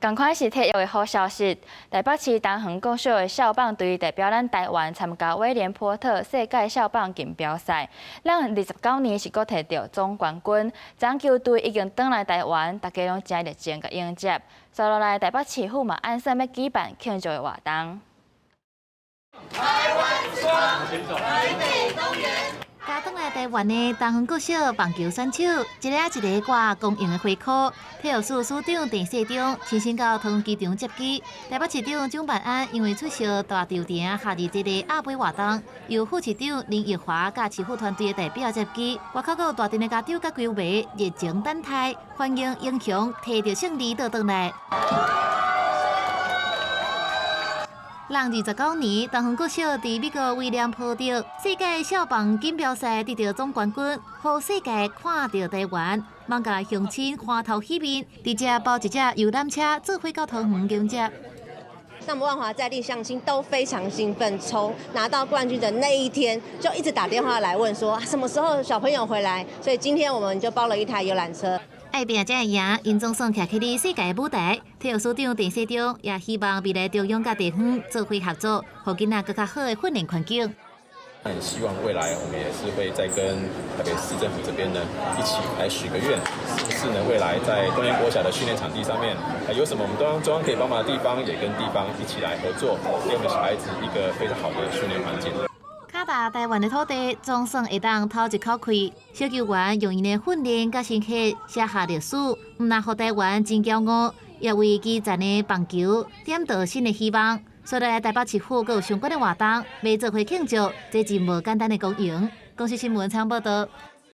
仝款是體育的好消息，台北市東園國小的少棒隊代表咱台灣參加威廉波特世界少棒錦標賽，咱29年是閣提著總冠軍。這球隊已經轉來台灣，大家攏誠熱情共迎接。接落來台北市府嘛按算欲舉辦慶祝的活動。台灣之光，台北公園。共轉來台灣的東園國小棒球選手，一个一个掛光榮的徽箍。體育署署長鄭世忠親身到桃園機場接機。台北市長蔣萬安因為出席大稻埕夏日這个鴨杯活動，由副市長林奕華佮市府團隊的代表接機。外口閣有大陣的家長佮球迷熱情等待，歡迎英雄提著勝利倒轉來。人29年，東園國小佇美國威廉波特世界少棒錦標賽得著總冠軍，予世界看著台灣，茫共鄉親歡頭喜面，直接包一隻遊覽車做伙到桃園迎接。那麼萬華在地鄉親都非常興奮，從拿到冠軍的那一天就一直打電話來問說什麼時候小朋友回來，所以今天我們就包了一台遊覽車。愛拚才會贏，𪜶總算徛起佇世界舞台。體育署長鄭世忠也希望未來中央佮地方做伙合作，予囡仔閣較好的訓練環境。那也希望未來我們也是會再跟台北市政府這邊呢一起來許個願，是不是呢？未來在東園國小的訓練場地上面，有什麼我們中央可以幫忙的地方，也跟地方一起來合作，給我們小孩子一個非常好的訓練環境。跤踏台灣的土地，總算會當透一口氣。小球員用𪜶的訓練佮心血寫下歷史，毋但予台灣真驕傲，也為基層的棒球點著新的希望。所以台北市府閣有相關的活動，欲做伙慶祝，這真無簡單的光榮。公視新聞採訪報導。